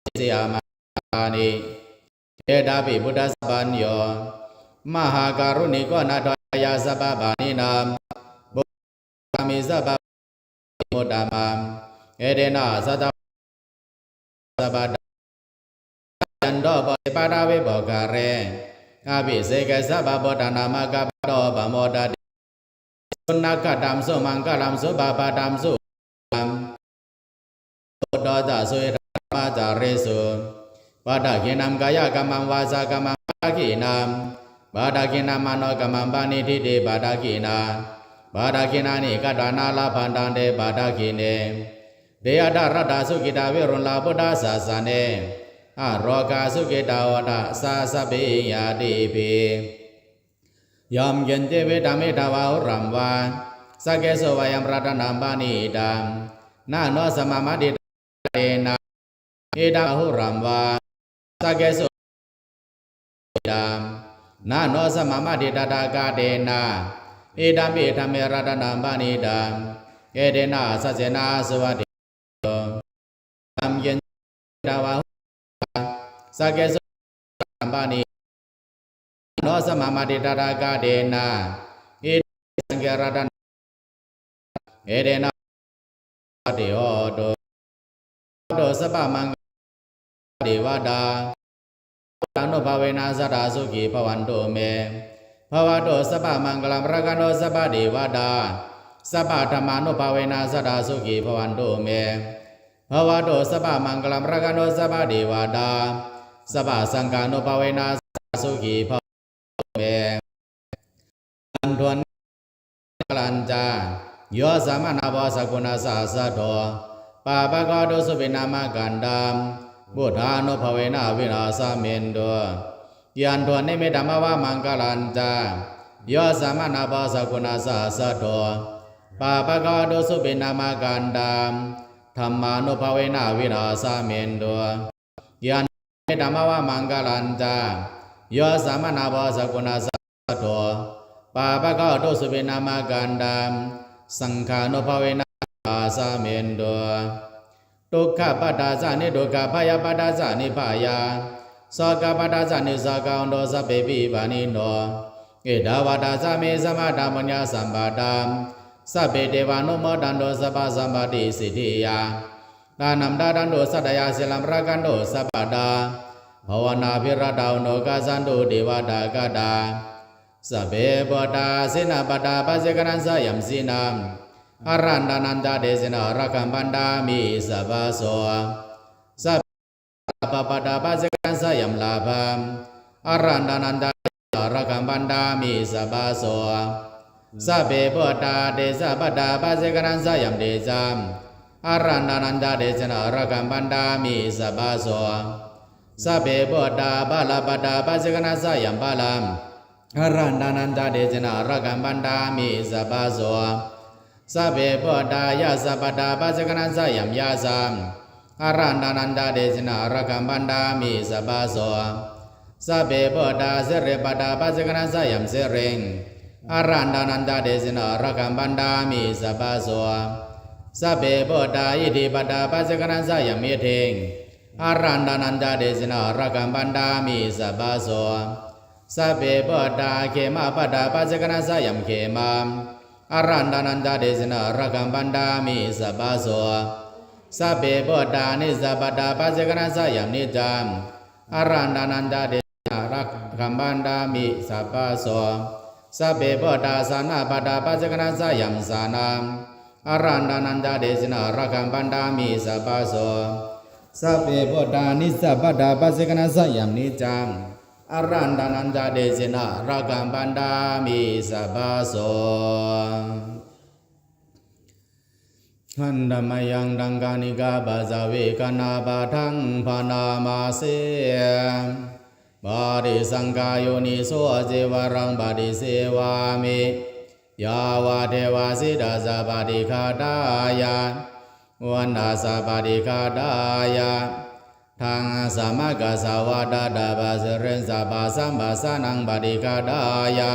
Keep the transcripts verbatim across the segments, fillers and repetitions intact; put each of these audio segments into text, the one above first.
siyamānāni. Etāpi buddhasāvatthiyo, mahākāruṇiko nātho hitāya sabbapāṇinaṃ, bodhāmi sabba uttamaṃ. Etena saccavajjena sabbadā, yanto pase paṭhavipokkhare, abhiseke sabbabuddhānaṃ aggappatto pamodati. Sunakkhattaṃ sumaṅgalaṃ supabhātaṃ suhuṭṭhitaṃ, suhuṭṭho ca suyiṭṭhaṃ brahmacārisu. Padakkhiṇaṃ kāyakammaṃ vācākammaṃ padakkhiṇaṃ, padakkhiṇaṃ manokammaṃ paṇidhī te padakkhiṇā. Padakkhiṇāni katvāna labhantatthe padakkhiṇe. Te atthaladdhā sukhitā viruḷhā buddhasāsane, arogā sukhitā hotha saha sabbehī ñātibhī. Yaṃ kiñci vittaṃ idha vā huraṃ vā, saggesu vā yaṃ ratanaṃ paṇītaṃ, na no samaṃ atthi tathāgatena, idha vā huraṃ vā, saggesu vā yaṃ ratanaṃ paṇītaṃ, na no samaṃ atthi tathāgatena, idampi dhamme ratanaṃ paṇītaṃ, etena saccena suvatthi hotu. Yaṃ kiñci vittaṃ idha vā huraṃ vā, saggesu vā yaṃ ratanaṃ paṇītaṃ, na no samaṃ atthi tathāgatena, idampi saṅghe ratanaṃ paṇītaṃ, etena suvatthi hotu. Bhavatu sabbamaṅgalaṃ sabbadevatā, buddhānubhāvena sadā sukhī bhavantu me. Bhavatu sabbamaṅgalaṃ rakkhantu sabbadevatā, sabbadhammānubhāvena sadā sukhī bhavantu me. Bhavatu sabbamaṅgalaṃ rakkhantu sabbadevatā, sabbasaṅghānubhāvena sadā sukhī bhavantu me. Yandunnimittamaṅgalañca, yo cāmanāpo sakuṇassa saddo, pāpaggaho dussupinaṃ akantaṃ, buddhānubhāvena vināsamentu. Yandunnimittaṃ avamaṅgalañca, yo cāmanāpo sakuṇassa saddo, pāpaggaho dussupinaṃ akantaṃ, dhammānubhāvena vināsamentu. Yandunnimittaṃ avamaṅgalañca, yo cāmanāpo sakuṇassa saddo, pāpaggaho dussupinaṃ akantaṃ, saṅghānubhāvena vināsamentu. Dukkhappattā ca niddukkhā, bhayappattā ca nibbhayā, sokappattā ca nissokā hontu sabbepi pāṇino. Ettāvatā ca amhehi sambhataṃ puññasampadaṃ, sabbe devānumodantu sabbasampattisiddhiyā. Dānaṃ dadantu saddhāya, sīlaṃ rakkhantu sabbadā, bhāvanābhiratā hontu gacchantu devatāgatā. Sabbe buddhā jinapaññā paccekānañca yaṃ jinaṃ, āraṇḍānañca tejena rakkhaṃ bandhāmi sabbaso. Sabbe lābhapaññā paccekānañca yaṃ lābhaṃ, āraṇḍānañca tejena rakkhaṃ bandhāmi sabbaso. Sabbe buddhā tejapaññā paccekānañca yaṃ tejaṃ, āraṇḍānañca tejena rakkhaṃ bandhāmi sabbaso. Sabbe buddhā balapaññā paccekānañca yaṃ balaṃ, āraṇḍānañca tejena rakkhaṃ bandhāmi sabbaso. Sabbe buddhā yasapaññā paccekānañca yaṃ yasaṃ, āraṇḍānañca tejena rakkhaṃ bandhāmi sabbaso. Sabbe buddhā siripaññā paccekānañca yaṃ siriṃ, āraṇḍānañca tejena rakkhaṃ bandhāmi sabbaso. Sabbe buddhā iddhīpaññā paccekānañca yaṃ iddhiṃ, āraṇḍānañca tejena rakkhaṃ bandhāmi sabbaso. Sabbe buddhā khemapaññā paccekānañca yaṃ khemaṃ, āraṇḍānañca tejena rakkhaṃ bandhāmi sabbaso. Sabbe buddhā niccapaññā paccekānañca yaṃ niccaṃ, āraṇḍānañca tejena rakkhaṃ bandhāmi sabbaso. Sabbe buddhā jhānapaññā paccekānañca yaṃ jhānaṃ, āraṇḍānañca tejena rakkhaṃ bandhāmi sabbaso. Sabbe buddhā niccapaññā paccekānañca yaṃ niccaṃ, āraṇḍānañca tejena rakkhaṃ bandhāmi sabbaso. Handa mayaṃ taṅkhaṇikapaccavekkhaṇapāṭhaṃ bhaṇāma se. Paṭisaṅkhā yoniso cevaraṃ paṭisevāmi, yāvadeva sītassa paṭighātāya, uṇhassa paṭighātāya, ḍaṃsamakasavātātapasiriṃsapasamphassānaṃ paṭighātāya,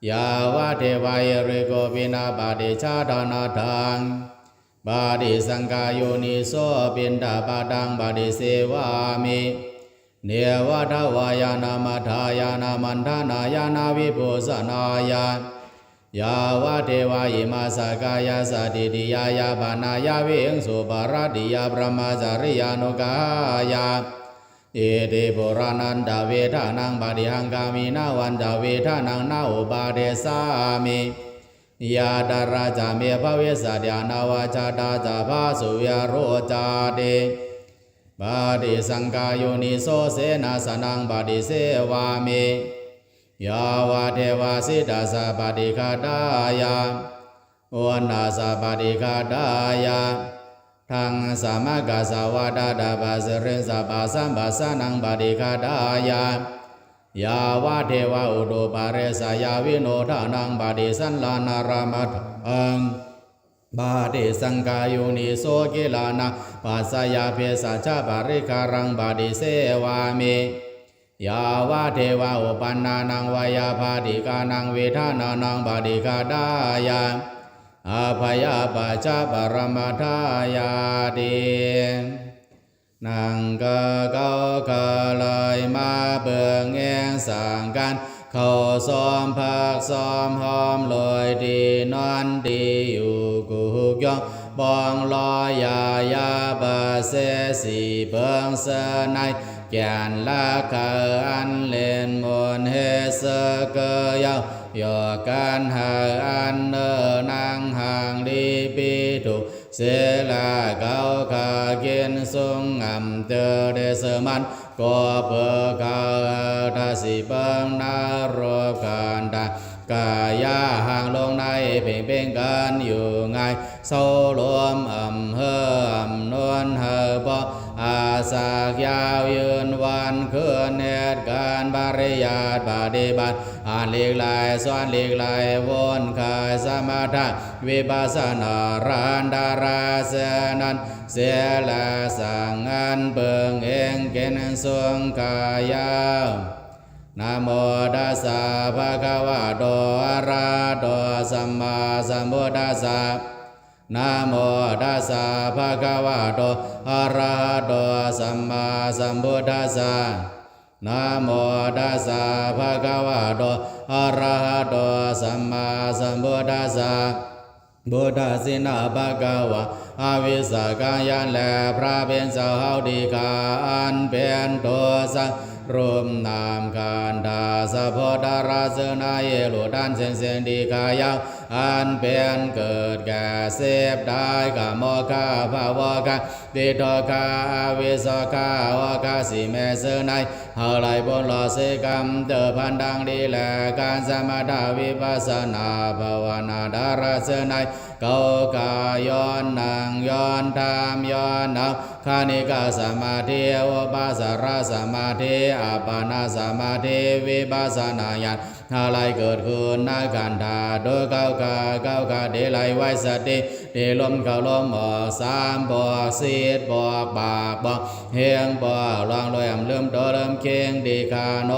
yāvadeva hirikopinapaṭicchādanatthaṃ, paṭisaṅkhā yoniso piṇḍapātaṃ paṭisevāmi, neva davāya na madāya na maṇḍanāya na vibhūsanāya, yāvadeva imassa kāyassa ṭhitiyā yāpanāya vihiṃsuparatiyā brahmacariyānuggahāya, iti purāṇañca vedanaṃ paṭihaṅkhāmi navañca vedanaṃ na uppādessāmi, yātrā ca me bhavissati anavajjatā ca phāsuvihāro cāti. Paṭisaṅkhā yoniso senāsanaṃ paṭisevāmi, yāvadeva sītassa paṭighātāya, uṇhassa paṭighātāya, ḍaṃsamakasavātātapasiriṃsapasaṃ pasānaṃ paṭighātāya, yāvadeva utuparissayavinodanaṃ paṭisallānārāmatthaṃ. Paṭisaṅkhā yoniso gilānaṃ pacchayabhesajjaparikkhāraṃ paṭisevāmi, yāvadeva uppannānaṃ veyyābādhikānaṃ vedanānaṃ paṭighātāya, abyāpajjhaparamatāyāti. นั่งกะเกาขะไหล่มาเปิงแอ้งสางกัน เข้าซ้อมพักซ้อมหอมโลยตี้นอนตี้อยู่กู้ยอง ปองลอยยายาบาเสสีเปิงเสอใน แก่นละเกออันเล่นมนต์เฮเสอเกอเยา หยอกกันหาอันเนอนังห่างลีปีถูก เสลาเกาขากินสุงอ่ำเจอเดเสมัน ก็เปิดกาทาสิเปิงนรกกันดากายาห่างลงในเพ่งเพ่งกันอยู่ไง เศร้าลมอ่ำเฮออ่ำนวลเฮอปออาสากยาวยืนวันคืนเหตุการณ์ปริยัติปฏิบัติ อันหลีกไล่สอนหลีกไล่วนขายสมถะวิปัสสนารันดาราเสนั้น เสียและสั่งอันเปิงเองเกณฑ์สุงขายาว Namo tassa bhagavato arahato sammāsambuddhassa. Namo tassa bhagavato arahato sammāsambuddhassa. Namo tassa bhagavato arahato sammāsambuddhassa. Buddhasena bhagavā avisakkhāya และพระเป็นเจ้าเฮาดีกาอันเป็นตัวสังรูปนามขันธาสะโพธาราชนะเยลูดันเสียงเสียงดีกายาว อันเป็นเกิดแก่เสพได้กามกาภาวกาติโทกาอวิสกาโอกาสิเมเสอใน เฮาไหลพ้นหลอดเสกรรมเจอพันดังดีแลการสมถะวิปัสสนาภาวนาดาราเสนัย เกากาย้อนนั่งย้อนทำย้อนเอาคณิกาสมาธิอุปาสรสมาธิอัปปนาสมาธิวิปัสสนาญาณ อะไรเกิดขึ้นในขันธาตุเกากาเกากาดีไหลไว้สติที่ลมเข้าลมออกสามบอกสิทธิ์บอกปากบอกเฮงบอกลองรวยอ่ำลืมตัวลืมเคียงดีคาโน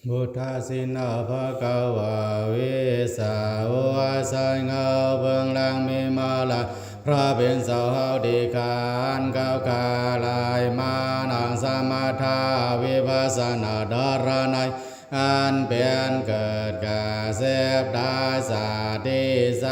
Buddhā sina bhagavā vessāvo asai ngau pung lang mi mala พระเป็นเจ้าเฮาดีขันเก้าขาลายมานังสมถาวิปัสสนาดารนัย อันเป็นเกิดแก่เจ็บตายชาติช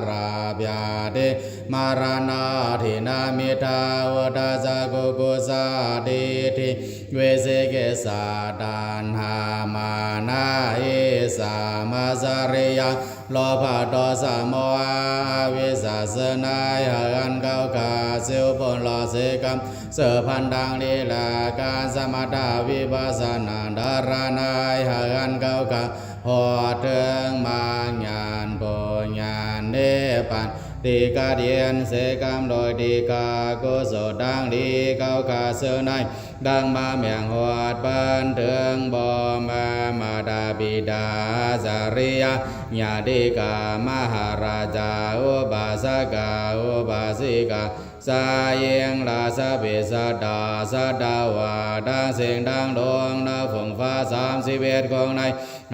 ราพยาธิมรณาทินามิทาวุฒาจักขุกุสาทิฏฐิวิจิกิจฉาตัณหามานะอิสามาจริยา โลภะโทสะโมหะอวิชชาเสนายหันเก้าขาสิวปุนลอเสกรรมเสือพันดังลีลาการสมถาวิปัสสนาดารนายหันเก้าขาหอดเถิงมากญาณปุญญาณนิพพานที่กระเดียนเสกรรมโดยดีกากุศลดังลีเก้าขาเสนาย ดังมาแม่งหอดเปิ้นเถิงบ่มามาตาปิดาอาจาริยะญาติกามหาราชาอุบาสกาอุบาสิกา ชายหญิงราชบิดาสัตวาทั้งสิ่งทั้งดวงนอกฝงฟ้าสามสิบเอ็ดของใน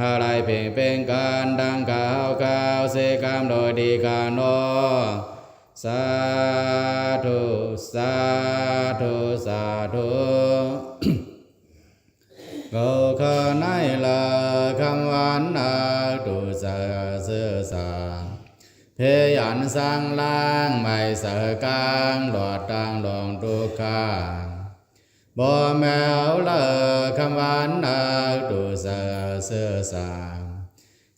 อะไรเพ่งเป็นกันดังกล่าวกล่าวเสกรรมโดยดีกาโน สาธุ สาธุ สาธุ เขาข้าในละคำหวานนักดูเสือเสือสาพยันสังล้างไม่เสือกลางหลอดทางหลงทุกข์ข้า บ่แม้วเลอคำหวานนักดูเสือเสือสา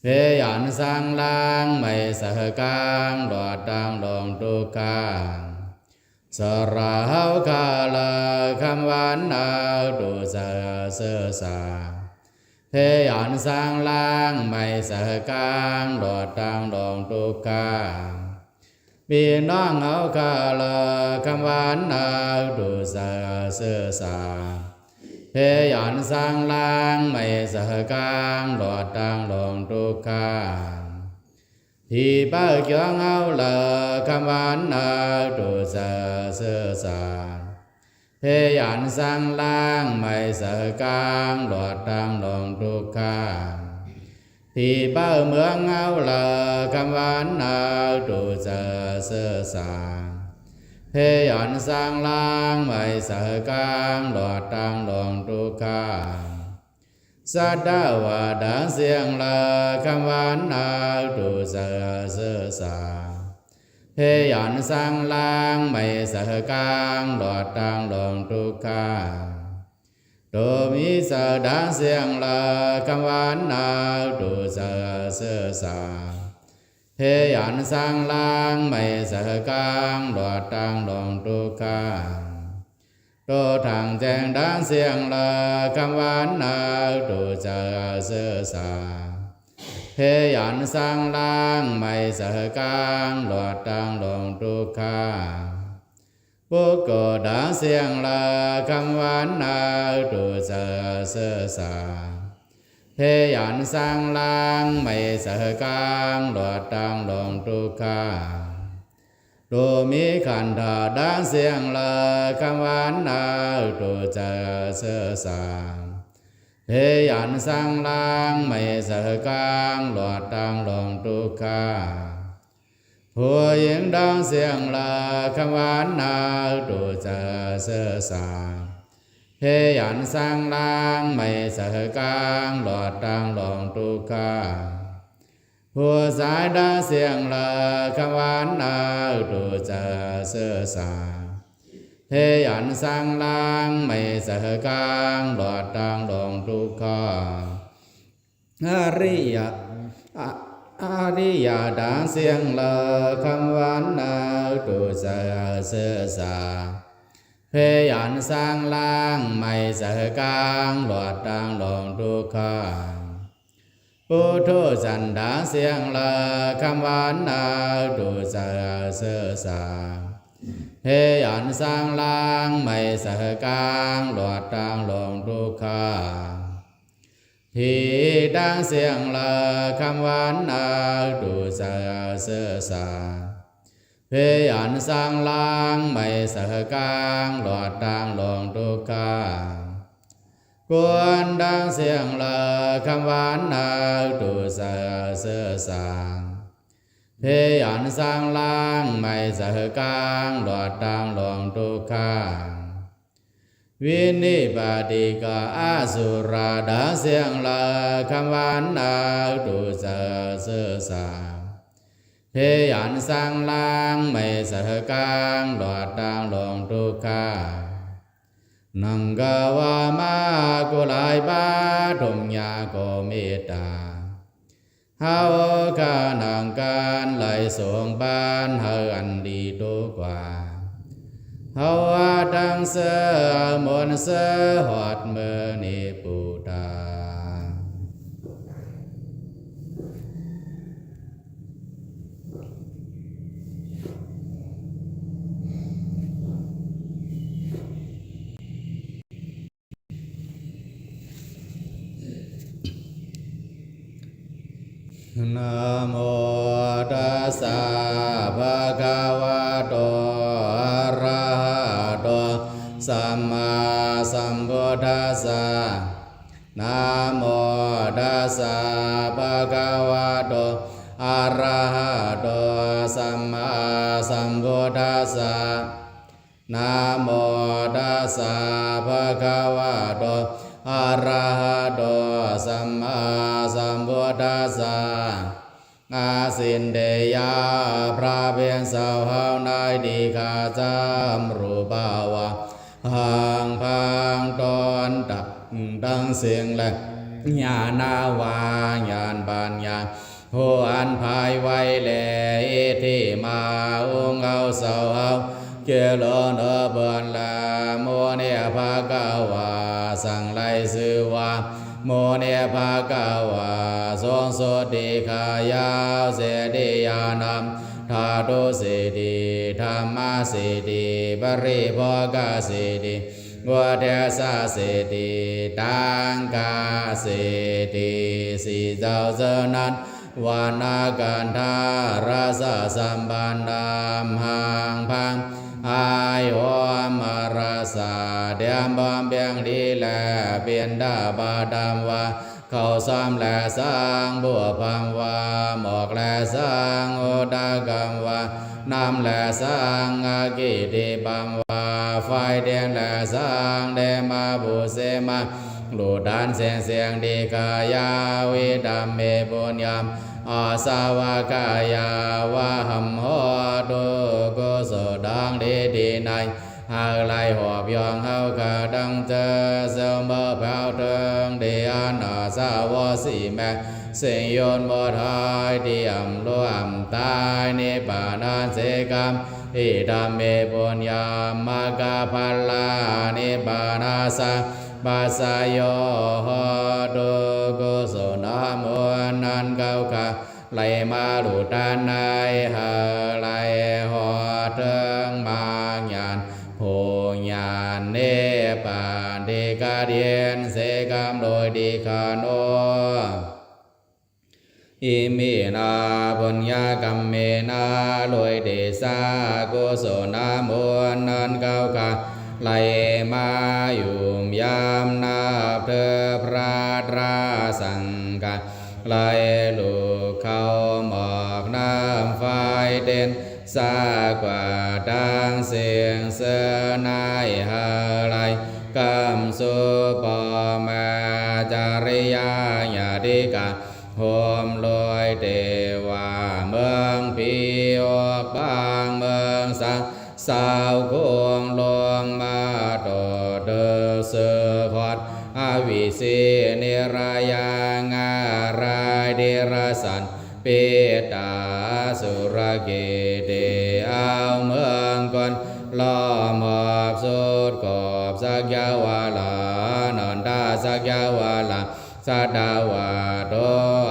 พยันสังล้างไม่เสือกลางหลอดทางหลงทุกข์ข้า สราเฮาข้าเลอคำหวานนักดูเสือเสือสาพยันสังล้างไม่เสือกลางหลอดทางหลงทุกข์ข้า พี่น้องเฮาข้าเลอคำหวานนักดูเสือเสือสาพยันสังล้างไม่เสือกลางหลอดทางหลงทุกข์ข้า ที่เป้าเขียงเฮาเลอคำหวานนักดูเสือเสือสาพยันสังล้างไม่เสือกลางหลอดทางหลงทุกข์ข้า ที่เป้าเมืองเฮาเลอคำหวานนักดูเสือเสือสาพยันสังล้างไม่เสือกลางหลอดทางหลงทุกข์ข้า สัตวาดังเสียงเลอคำหวานนักดูเสือเสือสาพยันสังล้างไม่เสือกลางหลอดทางหลงทุกข์ข้า โตมีเสดังเสียงเลอคำหวานนักดูเสือเสือสาพยันสังล้างไม่เสือกลางหลอดทางหลงทุกข์ข้า โตทางแจ้งดังเสียงเลอคำหวานนักดูเสือเสือสาพยันสังล้างไม่เสือกลางหลอดทางหลงทุกข์ข้า ပုဂ္ဂိုလ်တန်ဆင်းလႄႈ ကမ္မဝန္တတုဇာသစ္စာ พยัญชนะล้างไม่เสือกลางหลอดทางหลงทุกข์ข้า ดูมีขันธาดังเสียงละคำหวานนักดูเจอเสือสาง พยัญชนะล้างไม่เสือกลางหลอดทางหลงทุกข์ข้า ผู้หญิงดังเสียงละคำหวานนักดูเจอเสือสาง พยัญชนะล้างไม่เสือกลางหลอดทางหลงทุกข์ข้า ผู้ชายดังเสียงละคำหวานนักดูเจอเสือสาง พยัญชนะล้างไม่เสือกลางหลอดทางหลงทุกข์ข้า อริยะ อ- อริยะดังเสียงละคำหวานนักดูเจอเสือสาง พยัญชนะล้างไม่เสือกลางหลอดทางหลงทุกข์ข้า ปุถุชนดังเสียงละคำหวานนักดูเจอเสือสาง พยัญชนะล้างไม่เสือกลางหลอดทางหลงทุกข์ข้า ผีดังเสียงละคำหวานนักดูเจอเสือสาง พยัญชนะล้างไม่เสือกลางหลอดทางหลงทุกข์ข้า คนทั้งสิ้นเลยคำหวานนัก ถูกใส่ซื่อสัตย์ พยานสร้างล้างไม่ใช่กลาง รอดทางหลงทุกข์ข้าง วินิปาติกาอสุรา ทั้งสิ้นเลยคำหวานนัก ถูกใส่ซื่อสัตย์ พยานสร้างล้างไม่ใช่กลาง รอดทางหลงทุกข์ข้าง นังกวามะกุหลายบาทมยาโกเมตตา เฮาข้านังการไหลส่งบ้าน เฮาอันดีทุกข์กว่า เฮาว่าทั้งเสือมนต์เสือหอดมือนิพพุทธา Namo tassa bhagavato arahato sammāsambuddhassa. Namo tassa bhagavato arahato sammāsambuddhassa. Namo tassa bhagavato arahato sammāsambuddhassa. อาสินเตยะ พระผู้เป็นเจ้าเฮาในที่ข้าจำรูปภาวะ หังพังตนตัดทั้งสิ่งและ ญาณวาญาณปัญญา ผู้อันภายไวแล อิทธิมาองค์เอาเจ้าเฮา เจริญเออเบินแล มุนิภะคะวา สังไลชื่อว่า มุนิภะคะวา ทรงสุดที่ขายาว เศรษฐียานาม ธาตุเศรษฐี ธรรมเศรษฐี ปริโภคเศรษฐี วุฒเสสเศรษฐี ตังคเศรษฐี สี่เจ้าเจ้านั้น วรรณคันธารสสัมปันนัมหังพัง อายุมรสา เตรียมพร้อมเพียงดีแล ปิณฑบาตวา ข้าวซ้อมและสัง ผู้พำว่า หมอกและสัง อุทกวา น้ำและสัง อคติพำว่า ไฟ เทียนและสัง เตมาภูเสมา ลูกทานเสียงเสียงที่ขายาว อิทัมเม ปุญญา อาสวะขายาวะหัม โหตุ กุศลดังดีที่ใน เฮาไหลหอบย่องเฮาข้าทั้งเจ้า เจ้าเมื่อแผวเถิงที่อันอาสาวะสี่แม่ สิ่งยนต์หมดหายที่อ่ำล้มตาย นิพพานันเสกรรม อิทัมเม ปุญญา มะกะพะลา นิพพานาสะ ปัสสะโย โหตุ กุศลน้ำมนต์นั้นเฮาข้า ไหลมาลูกทานใน เฮาไหลหอดเถิงมรรคญาณ ผลญาณนิพพานที่เกิดเย็นเสกรรมโดยดีข้าน้อย อิมินา ปุญญะกัมเมนะ โดยเดชะกุศลน้ำมนต์นั้นเฮาข้า ไหลมาหยุมยามนับถือพระตราสังฆา ไหลลุกเข้าหมอกน้ำไฟเต็น สากว่าตังสิ่งเสนายหาไหล กำสุปอมาจาริยาญาติกา โหมโดยเทวาเมืองผีออกปางเมืองสัง สาวโคงลงมาต่อเดินเสือขอด อวิสีนิรายางอารายเดรสัน ปิตาสุรเกเต เอาเมืองคนล้อมหอบสุดขอบสักยาวาลา นันทาสักยาวาลา สัตวาโต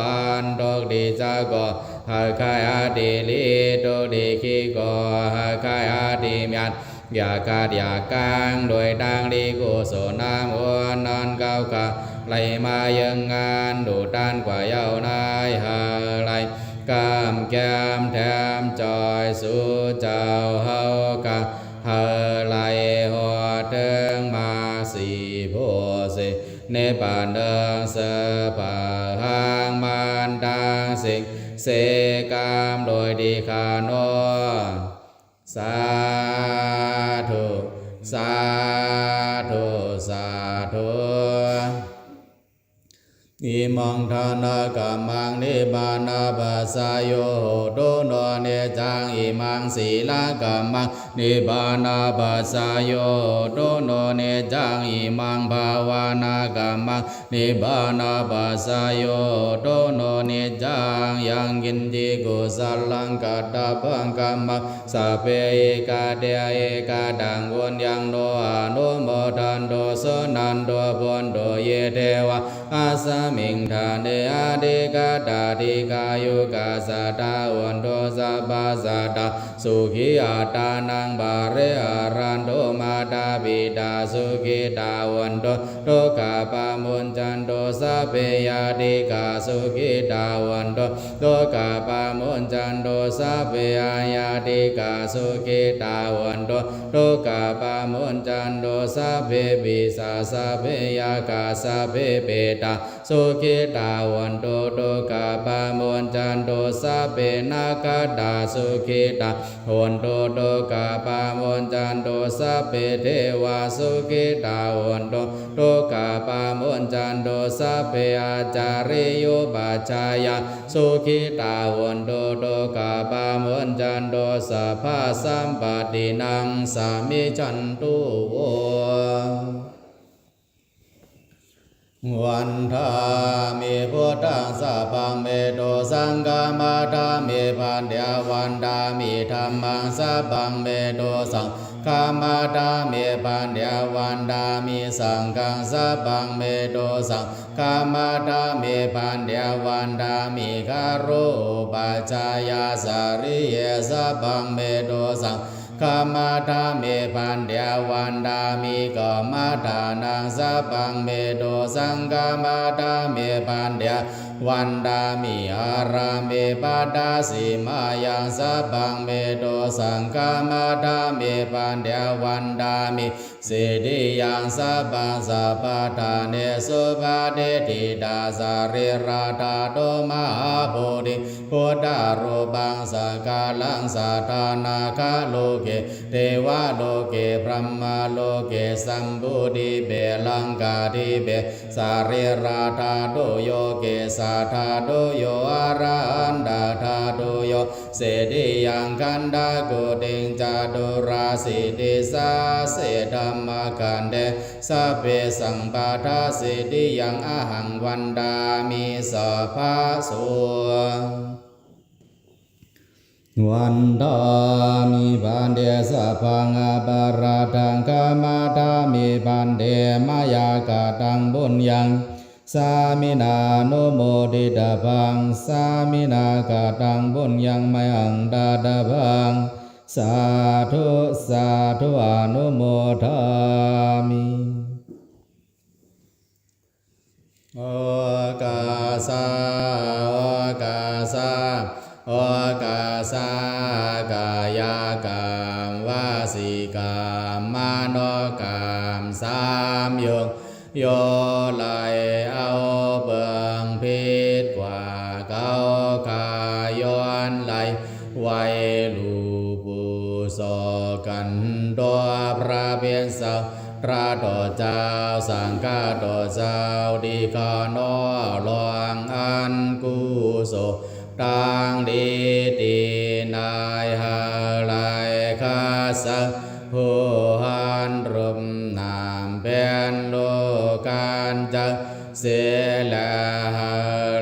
อันตกดีจักก็ หากใครอาทิลีตกดีขีก็ หากใครอาทิมยัน อยากขาดอยากกาง โดยทางดีกุศลน้ำอ้วนนั้นเฮาข้า ไหลมายังงานดูดานกว่าเย้านายหาไหล กำแก้มแถมจอยสู่เจ้าเฮาข้า หาไหลหอดเถิงมรรคสีโพธิ์สี Nibbānaṃ sabbaṃ mantaṃ sīse kāmloe dīghāno. Sādhu, sādhu, sādhu. Imaṃ dānakammaṃ nibbānapaccayo hotu no niccaṃ. Imaṃ sīlakammaṃ nibbānapaccayo hotu no niccaṃ. Imaṃ bhāvanākammaṃ nibbānapaccayo hotu no niccaṃ. Yaṃ kiñci kusalaṃ katabbaṃ kammaṃ sabbe ekadā ekataṃ puññaṃ no anumodantu suṇantu bhonto ye devā asmiṃ ṭhāne adhigatā dīghāyukā sadā hontu. Sabbā sattā sukhī attānaṃ pariharantu. Mātā pitā sukhitā hontu, dukkhā pamuñcantu. Sabbe ñātikā sukhitā hontu, dukkhā pamuñcantu. Sabbe aññātikā sukhitā hontu, dukkhā pamuñcantu. Sabbe pisā sabbe yakkhā sabbe petā sukhitā hontu, dukkhā pamuñcantu. Sabbe nakkhattā sukhitā hontu, dukkhā pamuñcantu. Sabbe devā sukhitā hontu, dukkhā pamuñcantu. Sabbe ācariyupajjhāyā sukhitā hontu, dukkhā pamuñcantu. Sabbasampattināṃ samijjhantu vo. Vandāmi buddhaṃ sabbaṃ me dosaṃ khamatha me bhante. Vandāmi dhammaṃ sabbaṃ me dosaṃ khamatha me bhante. Vandāmi saṅghaṃ sabbaṃ me dosaṃ khamatha me bhante. Vandāmi garo upajjhāyācariye sabbaṃ me dosaṃ khamatha me bhante. Vandāmi kammaṭṭhānaṃ sabbaṃ me dosaṃ khamatha me bhante. Vandāmi ārāme pattacīmāyaṃ sabbaṃ me dosaṃ khamatha me bhante. Vandāmi siddhiyaṃ sabbaṃ sabbaṭṭhāne supatiṭṭhitā sarīradhātu mahābodhiṃ buddharūpaṃ sakalaṃ sadā nāgaloke devaloke brahmaloke jambudīpe laṅkādīpe sarīradhātuyo kesādhātuyo arahandhadhātuyo siddhiyaṃ gandhakuṭiṃ caturāsītisahassadhammakkhandhe sabbe sampadā siddhiyaṃ ahaṃ vandāmi sabbaso. Vandāmi bhante sabbaṃ aparādhaṃ khamatha me bhante mayā kataṃ puññaṃ sāminā anumoditabbaṃ sāminā kataṃ puññaṃ mayhaṃ dātabbaṃ sādhu sādhu anumodāmi. Okāsa okāsa okāsa kāyakaṃ vacikaṃ manokaṃ saṃyog โย ไหลเอาเบิ่งผิดกว่าเก่า ข้าย้อนไหล ไหว้หลวงปู่โสกัน ตัวพระเป็นเสา พระต่อเจ้า สังฆะต่อเจ้า ที่ข้าน้อมลองอันกุศล ทั้งดีที่นายหาลายข้าสักผู้หันรูปนามเป็นลูกขันธ์จักเสแลหา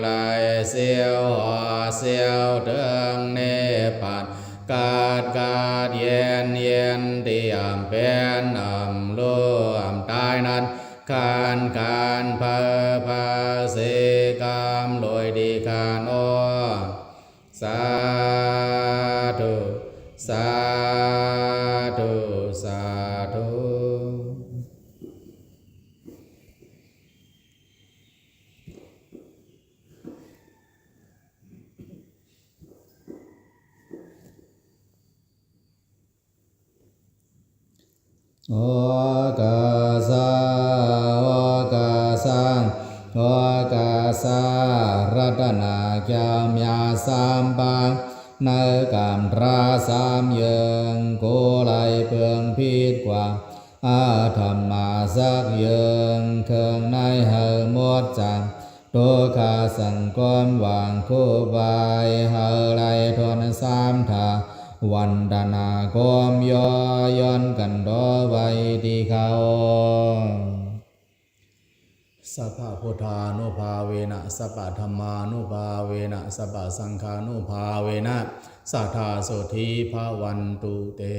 ลายเสียวหอเสียวเถิงนิพพาน ขาดขาดเย็นเย็นที่อ่ำเป็นอ่ำรู้อ่ำตายนั้น ขันขันเผาเผาเสียกรรมโดยดีข้าน้อม สาธุ สาธุ สาธุ โอกาสา โอกาสา สารัตนาแก้วมีสามปาง ในกำพร้าสามเยือง กูไลเปืองพิษกว่า อาธรรมาสักเยือง เครื่องในให้หมดจาก ทุกข์สังคมหวังคู่ไป ให้ไร้ทนสามทา วันตนาคมย่อย้อนกันต่อไปที่เขา Sabbabuddhānubhāvena, sabbadhammānubhāvena, sabbasaṅghānubhāvena, sadā sotthī bhavantu te.